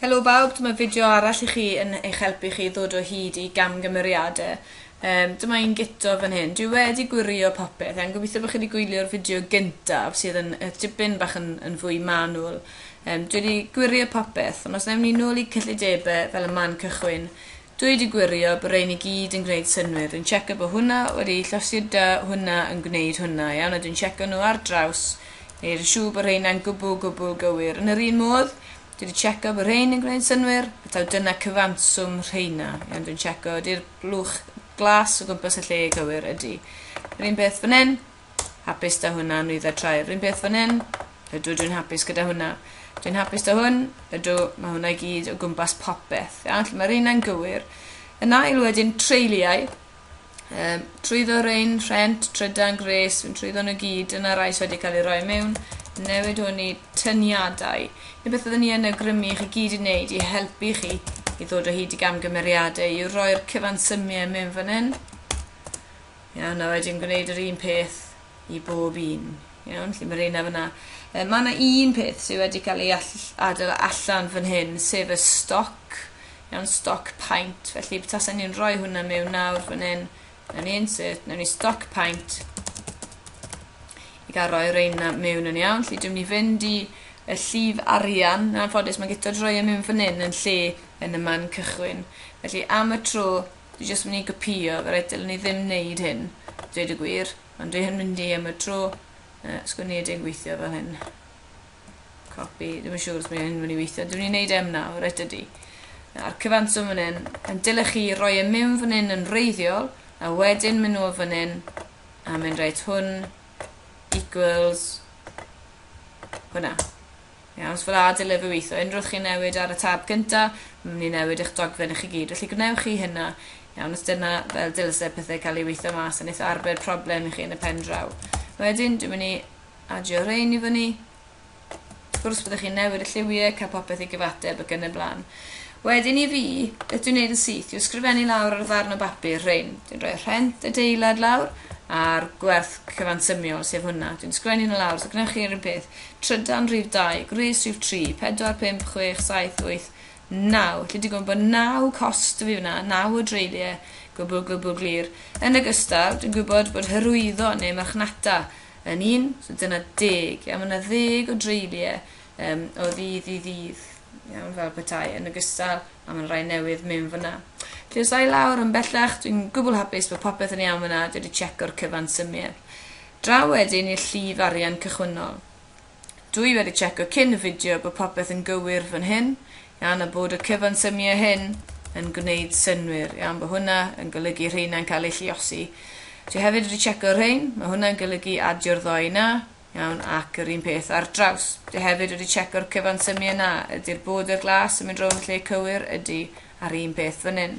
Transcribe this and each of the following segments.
Helo bawb, dyma fideo arall i chi yn eich helpu chi ddod o hyd i gamgymeriadau. Dyma un guto fan hyn. Dwi wedi gwirio popeth. Iawn, gobeithio bod chi wedi gwylio'r fideo gyntaf sydd yn dipyn bach yn fwy manwl. Dwi wedi gwirio popeth, ond os newn ni nôl i cyllidebau fel y man cychwyn, dwi wedi gwirio bod rhain i gyd yn gwneud synnwyr. Dwi'n checo bod hwnna wedi llosi'r dy, hwnna yn gwneud hwnna, iawn, a dwi'n checo nhw ar draws, neu'n siŵr bod rheina'n gwbl, gwbl gywir. Yn yr un modd, dwi wedi checo bod rhein yn gwneud synnwyr, a taw dyna cyfanswm rheina. Iawn, dwi'n checo ydy'r blwch glas o gwmpas y lle gywir ydy. Yr un peth fan hyn, hapus da hwnna, nwyddau traer. Yr un peth fan hyn, ydw, dwi'n hapus gyda hwnna. Dwi'n hapus da hwn, ydw, mae hwnna i gyd o gwmpas popeth. Iawn, lle mae rheina'n gywir. Yn ail wedyn, treuliau. Trwyddo rhein, rhent, trydan, gwres, fi'n trwyddo nhw gyd, dyna rai sydd wedi cael ei roi mewn. Newid hwn i tyniadau. Neu beth fyddwn ni yn awgrymu i chi gyd i wneud i helpu chi i ddod o hyd i gamgymeriadau yw rhoi'r cyfansymiau mewn fan hyn. Iawn, a wedyn gwneud yr un peth i bob un. Iawn, lle mae rheina fyna. Mae yna un peth sydd wedi cael ei adael allan fan hyn, sef y stoc. Iawn, stoc paent. Felly, tasen ni'n rhoi hwnna mewn nawr fan hyn, nawn ni insert, nawn ni stoc paent i gael rhoi reina mewn yn iawn. Felly, dwi'n mynd i fynd i y llif arian. Yn anffodus, mae gyda droi e mewn fan hyn yn lle yn y man cychwyn. Felly, am y tro, dwi jyst mynd i gopïo, fe rhaid dylwn ni ddim wneud hyn, dweud y gwir. Ond dwi yn mynd i am y tro, sgwn i ydy'n gweithio fel hyn. Copy, ddim yn siŵr os mae hyn mynd i weithio. Dwi'n mynd i wneud M nawr, reit ydy. A'r cyfanswm fan hyn, yn dylech chi roi e mewn fan hyn yn wreiddiol, a wedyn mynd nôl fan hyn, a mynd reit hwn equals hwnna. Iawn, so fel a dyle fe weithio. Unrhyw chi'n newid ar y tab gynta, mae'n mynd i newid eich dogfen i chi gyd. Felly gwnewch chi hynna. Iawn, os dyna fel dylse pethau cael ei weithio mas, a wneith arbed problem i chi yn y pen draw. Wedyn, dwi'n mynd i adio rhein i fyny. Wrth gwrs, byddwch chi'n newid y lliwiau, cael popeth i gyfateb ac yn y blaen. Wedyn i fi, beth dwi'n neud yn syth yw ysgrifennu lawr ar ddarn o bapur rhein. Dwi'n rhoi rhent adeilad lawr a'r gwerth cyfansymiol, sef hwnna. Dwi'n sgwennu nhw lawr, so gwnewch chi'r un peth. Trydan rhif 2, gwres rhif 3, 4, 5, 6, 7, 8, 9. Felly dwi'n gwybod bod 9 cost fi fyna, 9 o dreuliau, gwbl, gwbl glir. Yn ogystal, dwi'n gwybod bod hyrwyddo neu marchnata yn un, so dyna 10. Iawn, mae yna 10 o dreuliau o ddydd i ddydd. Iawn, fel petai, yn ogystal, a mae'n rhai newydd mewn fyna. Felly os ai lawr yn bellach, dwi'n gwbl hapus bod popeth yn iawn fyna, dwi wedi checo'r cyfansymiau. Draw wedyn i'r llif arian cychwynnol. Dwi wedi checo cyn y fideo bod popeth yn gywir fan hyn, iawn, a bod y cyfansymiau hyn yn gwneud synnwyr, iawn, bod hwnna yn golygu rheina'n cael eu lluosi. Dwi hefyd wedi checo rhein, mae hwnna'n golygu adio'r ddoi na, iawn, ac yr un peth ar draws. Dwi hefyd wedi checo'r cyfansymiau na, ydy'r border glas yn mynd rownd lle cywir, ydy, a'r un peth fan hyn.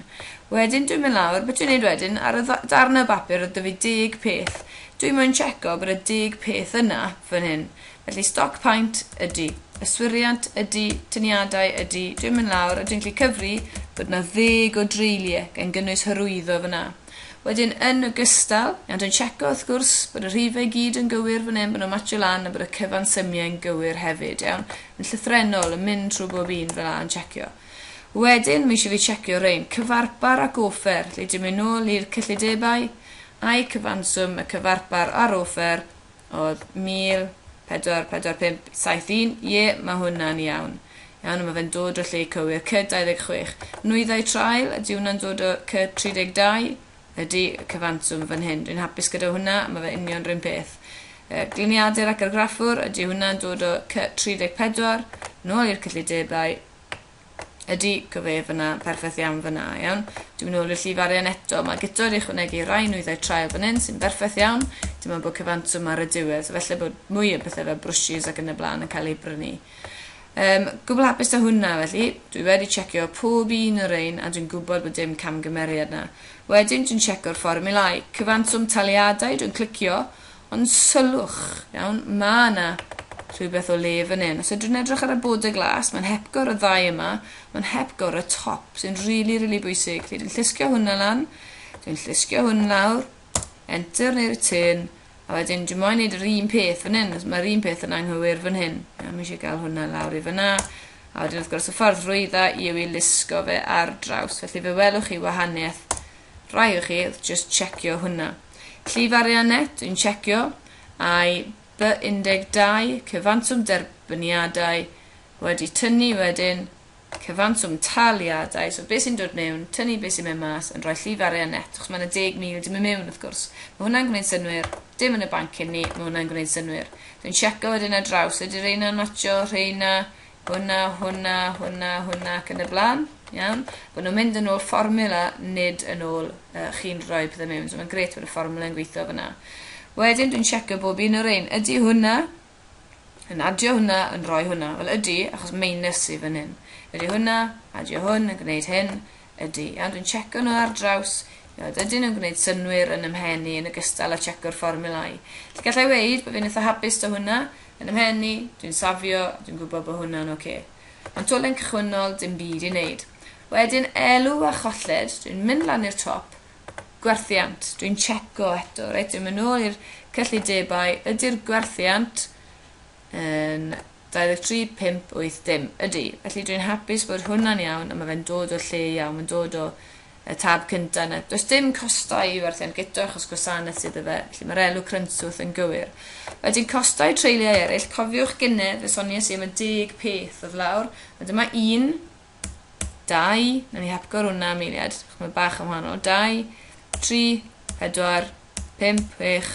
Wedyn dwi'n mynd lawr, beth dwi'n neud wedyn, ar y darn o bapur oedd 'da fi 10 peth. Dwi'n moyn checo bod y 10 peth yna fan hyn. Felly stoc paent ydy, yswiriant ydy, tyniadau ydy, dwi'n mynd lawr a dwi'n gallu cyfri bod yna 10 o dreuliau gan gynnwys hyrwyddo fyna. Wedyn yn ogystal, iawn, dwi'n checo wrth gwrs bod y rhifau gyd yn gywir fan hyn, bod nhw'n matcho lan a bod y cyfansymiau yn gywir hefyd, iawn. Yn llythrennol, yn mynd trwy bob un fel 'a yn checio. Wedyn, mae eisiau fi checio rhein, cyfarpar ac offer, lle dwi'n mynd nôl i'r cyllidebau, a'i cyfanswm y cyfarpar a'r offer oedd 1000, 4, 4, 5, 7, 1, ie, mae hwnna'n iawn. Iawn, mae fe'n dod o lle cywir, C26. Nwyddau traul, ydy hwnna'n dod o C32? Ydy, y cyfanswm fan hyn. Dwi'n hapus gyda hwnna, mae fe union rhywun peth. Gliniadur ac argraffwr, ydy hwnna'n dod o C34? Nôl i'r cyllidebau, ydy, cyfe fyna, perffaith iawn fyna, iawn. Dwi'n mynd nôl i'r llif arian eto. Mae Guto wedi ychwanegu rai nwyddau traul fan hyn, sy'n berffaith iawn. Dim ond bod cyfanswm ar y diwedd, so felly bod mwy o bethau fel brwshis ac yn y blaen yn cael eu brynu. Gwbl hapus da hwnna felly. Dwi wedi checio pob un o'r rhain a dwi'n gwybod bod dim camgymeriad na. Wedyn dwi'n checo'r fformiwlau. Cyfanswm taliadau, dwi'n clicio, ond sylwch, iawn, mae yna rhywbeth o le fan hyn. Os ydw i'n edrych ar y border glas, mae'n hepgor y ddau yma, mae'n hepgor y top, sy'n rili, rili bwysig. Felly dwi'n llusgio hwnna lan, dwi'n llusgio hwn lawr, enter neu return, a wedyn dwi'n moyn neud yr un peth fan hyn, mae'r un peth yn anghywir fan hyn. Iawn, mae eisiau gael hwnna lawr i fyna, A wedyn wrth gwrs y ffordd rwydda yw i lusgo fe ar draws. Felly fe welwch chi wahaniaeth rai o chi wrth just checio hwnna. Llif arian net, dwi'n checio, a'i B12, cyfanswm derbyniadau, wedi tynnu wedyn cyfanswm taliadau, so beth sy'n dod mewn, tynnu beth sy'n mynd mas, yn rhoi llif arian net, achos mae yna 10,000 dim yn mewn wrth gwrs. Mae hwnna'n gwneud synnwyr, dim yn y banc cyn ni, mae hwnna'n gwneud synnwyr. Dwi'n checo wedyn ar draws, ydy rheina'n matcho, rheina, hwnna, hwnna, hwnna, hwnna, ac yn y blaen. Iawn? Bod nhw'n mynd yn ôl fformula, nid yn ôl chi'n rhoi pethau mewn. So mae'n grêt bod y fformula yn gweithio fyna. Wedyn dwi'n checo bob un o'r ein. Ydy hwnna yn adio hwnna, yn rhoi hwnna? Wel ydy, achos minus sydd fan hyn. Ydy hwnna, adio hwn, yn gwneud hyn, ydy. Iawn, dwi'n checo nhw ar draws. Iawn, ydyn nhw'n gwneud synnwyr yn ymhen i yn ogystal â checo'r fformulau. Felly gallai weud bod fi'n eitha hapus 'da hwnna yn ymhen i, dwi'n safio, dwi'n gwybod bod hwnna'n oce. Ond dolen cychwynnol, dim byd i wneud. Wedyn elw a cholled, dwi'n mynd lan i'r top, gwerthiant, dwi'n checo eto, reit, dwi'n mynd nôl i'r cyllidebau, ydy'r gwerthiant yn 23, 5, 8, dim, ydy. Felly dwi'n hapus bod hwnna'n iawn a mae fe'n dod o'r lle iawn, mae'n dod o y tab cynta yna. Does dim costau i werthiant gyda achos gwasanaeth sydd fe, felly mae'r elw crynswth yn gywir. Wedyn costau treuliau eraill, cofiwch gynne, fe soniais i am y 10 peth oedd lawr, a dyma 1, 2, nawn ni hepgor hwnna am eiliad, achos mae bach yn wahanol, 2, 3, 4, 5, 6,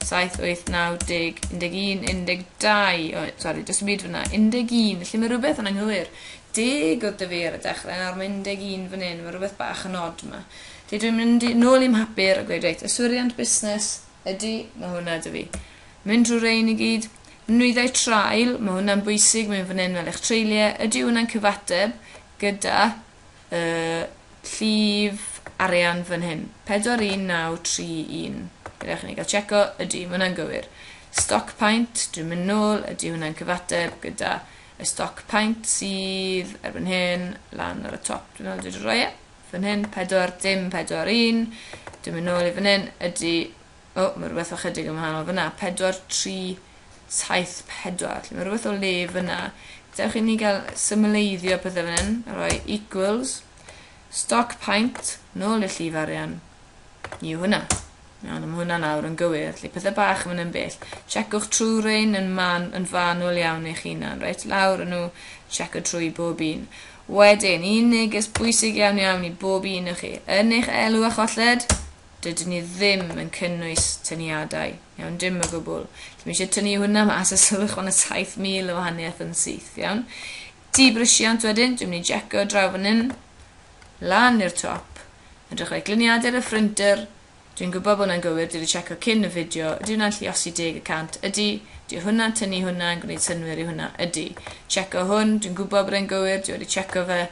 7, 8, 9, 10, 11, 12, o, sori, does dim byd fyna, 11, felly mae rhywbeth yn anghywir. 10 oedd 'da fi ar y dechrau, nawr mae 11 fan hyn, mae rhywbeth bach yn odd yma. Felly dwi'n mynd nôl i'm mhapur a gweud, reit, yswiriant busnes, ydy, mae hwnna 'da fi. Mynd drwy rein i gyd. Nwyddau traul, mae hwnna'n bwysig, mae'n fan hyn fel eich treuliau. Ydy hwnna'n cyfateb gyda y llif arian fan hyn? 41931. Gadewch i ni gael checo, ydy, mae hwnna'n gywir. Stoc paent, dwi'n mynd nôl, ydy hwnna'n cyfateb gyda y stoc paent sydd erbyn hyn lan ar y top. Dwi'n meddwl dwi wedi rhoi e. Fan hyn, 4, dim 4, 1. Dwi'n mynd nôl i fan hyn, ydy, o, oh, mae rhywbeth ychydig yn wahanol fyna, 4, 3, 7, 4. Felly mae rhywbeth o le fyna. Dewch i ni gael symleiddio pethau fan hyn, a rhoi equals, stoc paent, nôl i'r llif arian, yw hwnna. Iawn, mae hwnna nawr yn gywir. Felly pethau bach yn mynd yn bell. Checwch trwy rein yn, man, yn fanwl iawn eich hunan. Reit, lawr yn nhw, checo trwy bob un. Wedyn, un neges bwysig iawn iawn i bob un o chi. Yn eich elw a cholled, dydyn ni ddim yn cynnwys tyniadau. Iawn, dim o gwbl. Felly, mae eisiau tynnu hwnna mas a sylwch fan y 7,000 o wahaniaeth yn syth, iawn. Dibrisiant wedyn, dwi'n mynd i checo draw fan hyn, lan i'r top. Edrych ar gliniadur y ffrinter, dwi'n gwybod bod hwnna'n gywir, dwi wedi checo cyn y fideo, ydy hwnna'n lluosi 10%? Ydy. Ydy hwnna'n tynnu hwnna yn gwneud synnwyr i hwnna? Ydy. Checo hwn, dwi'n gwybod bod e'n gywir, dwi wedi checo fe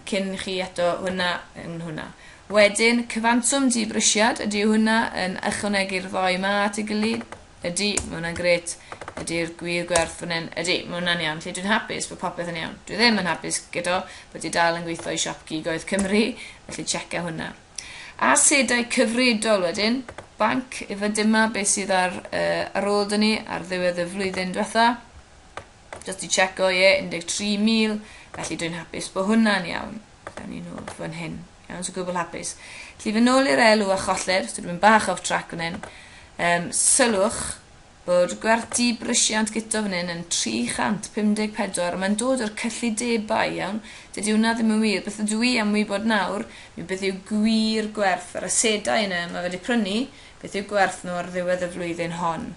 cyn chi eto, hwnna yn hwnna. Wedyn, cyfanswm dibrisiad, ydy hwnna yn ychwanegu'r ddoi ma at ei gilydd? Ydy, mae hwnna'n grêt. Ydy'r gwir gwerth fan hyn? Ydy, mae hwnna'n iawn. Felly dwi'n hapus bod popeth yn iawn. Dwi ddim yn hapus gyda bod i dal yn gweithio i siop Gigoedd Cymru, felly checa hwnna. Asedau cyfredol wedyn, banc, efo dyma beth sydd ar, ar ôl dyn ni ar ddiwedd y flwyddyn diwetha. Just i checo, ie, 13,000, felly dwi'n hapus bod hwnna'n iawn. Gawn ni nôl fan hyn. Iawn, so gwbl hapus. Felly fy nôl i'r elw a cholled, so dwi'n mynd bach off track fan hyn. Sylwch bod gwerth dibrisiant gyda fan hyn yn 354, a mae'n dod o'r cyllidebau, iawn. Dydy hwnna ddim yn wir. Beth ydw i am wybod nawr yw beth yw gwir gwerth yr asedau yna mae wedi prynu, beth yw gwerth nhw ar ddiwedd y flwyddyn hon.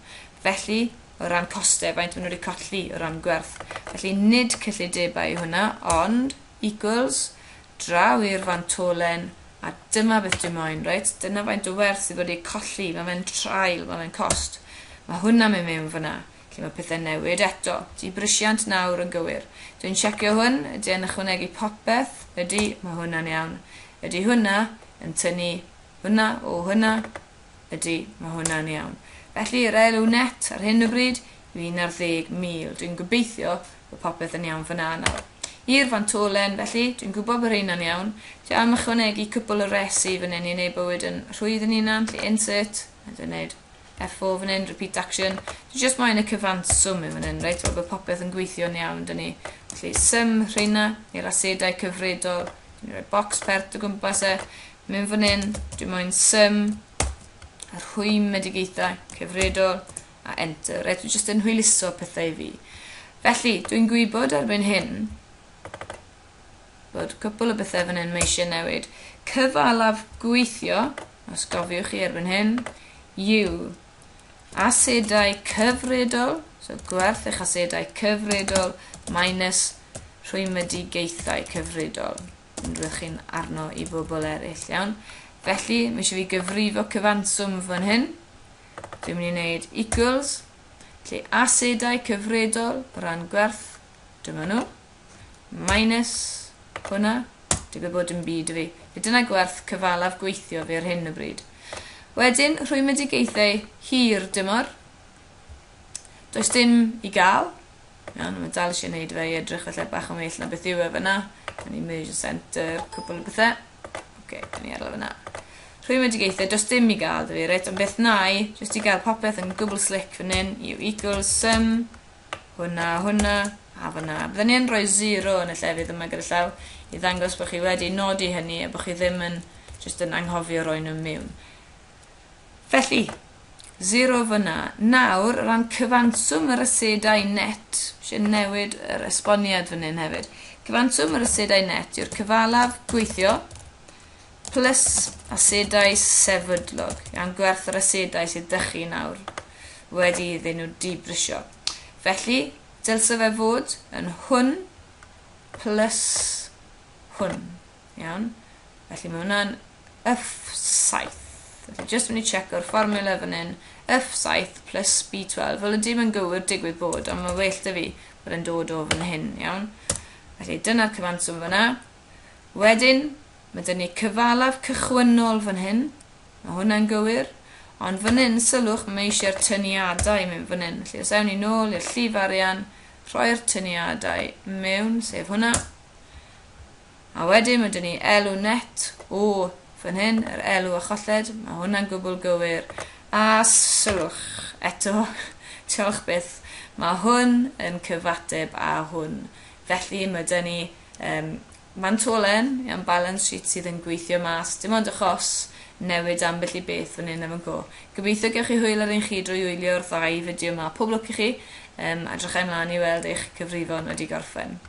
Felly, o ran costau, faint maen nhw wedi colli o ran gwerth. Felly, nid cyllidebau yw hwnna, ond equals, draw i'r fantolen, a dyma beth dwi'n moyn, reit? Dyna faint o werth sydd wedi colli, mae fe'n traul, mae fe'n cost. Mae hwnna'n mynd mewn fyna, lle mae pethau'n newid eto. Dibrisiant nawr yn gywir. Dwi'n checio hwn, ydy e'n ychwanegu popeth? Ydy, mae hwnna'n iawn. Ydy hwnna yn tynnu hwnna o hwnna? Ydy, mae hwnna'n iawn. Felly, yr elw net ar hyn o bryd yw 11,000. Dwi'n gobeithio bod popeth yn iawn fyna nawr. I'r fantolen, felly, dwi'n gwybod bod rheina'n iawn. Dwi am ychwanegu cwpl o resi fan hyn i wneud bywyd yn rhwydd yn hunan. Felly, insert, a dwi'n gwneud F4 fan hyn, repeat action. Dwi just moyn y cyfanswm i fan hyn, reit? Fel bod popeth yn gweithio'n iawn, dyn ni. Felly sum rheina i'r asedau cyfredol. Dwi'n rhoi bocs pert o gwmpas e. Mynd fan hyn, dwi'n moyn sum y rhwymedigaethau cyfredol a enter. Reit, dwi jyst yn hwyluso pethau i fi. Felly, dwi'n gwybod erbyn hyn bod cwpl o bethau fan hyn mae eisiau newid. Cyfalaf gweithio, os gofiwch chi erbyn hyn, yw asedau cyfredol, so gwerth eich asedau cyfredol minus rhwymedigaethau cyfredol. Yn rydych chi'n arno i bobl eraill, iawn? Felly, mae eisiau fi gyfrifo cyfanswm fan hyn. Dwi'n mynd i wneud equals, felly asedau cyfredol o ran gwerth, dyma nhw, minus hwnna, digwydd bod dim byd i fi. Felly dyna gwerth cyfalaf gweithio fi ar hyn o bryd. Wedyn, rhwymedigaethau hir dymor. Does dim i gael. Iawn, mae dal eisiau gwneud fe i edrych falle bach yn well na beth yw e fyna. Yn i merge center, cwbl o bethau. Oce, okay, dyn ni ar fyna. Rhwymedigaethau, does dim i gael dy fi, reit? Ond beth na i, jyst i gael popeth yn gwbl slick fan hyn, yw equals sum, hwnna, hwnna, a fyna. Bydden ni yn rhoi 0 yn y llefydd yma gyda llaw i ddangos bod chi wedi nodi hynny a bod chi ddim yn jyst yn anghofio roi nhw mewn. Felly, 0 fyna. Nawr, o ran cyfanswm yr asedau net, eisiau newid yr esboniad fan hyn hefyd. Cyfanswm yr asedau net yw'r cyfalaf gweithio plus asedau sefydlog. Iawn, gwerth yr asedau sydd dych chi nawr wedi iddyn nhw dibrisio. Felly, dylse fe fod yn hwn plus hwn. Iawn? Felly mae hwnna'n F7. Felly jyst mynd i checko'r fformula fan hyn, F7 plus B12. Fel ydy mae'n gywir digwydd bod, ond mae well da fi bod yn dod o fan hyn, iawn? Felly dyna'r cyfanswm fyna. Wedyn, mae dyn ni cyfalaf cychwynnol fan hyn. Mae hwnna'n gywir. Ond fan hyn, sylwch, mae eisiau'r tyniadau mewn fan hyn. Felly os ewn ni nôl i'r llif arian, rhoi'r tyniadau mewn, sef hwnna. A wedyn mae dyn ni elw net o fan hyn, yr elw a cholled, mae hwnna'n gwbl gywir. A sylwch, eto, diolch byth, mae hwn yn cyfateb â hwn. Felly mae dyn ni mantolen, iawn, balance sheet sydd yn gweithio mas, dim ond achos newid ambell i beth fan hyn efo go. Gobeithio gewch chi hwyl ar ein chi drwy wylio'r ddau fideo yma. Pob lwc i chi, a drychau ymlaen i weld eich cyfrifon wedi gorffen.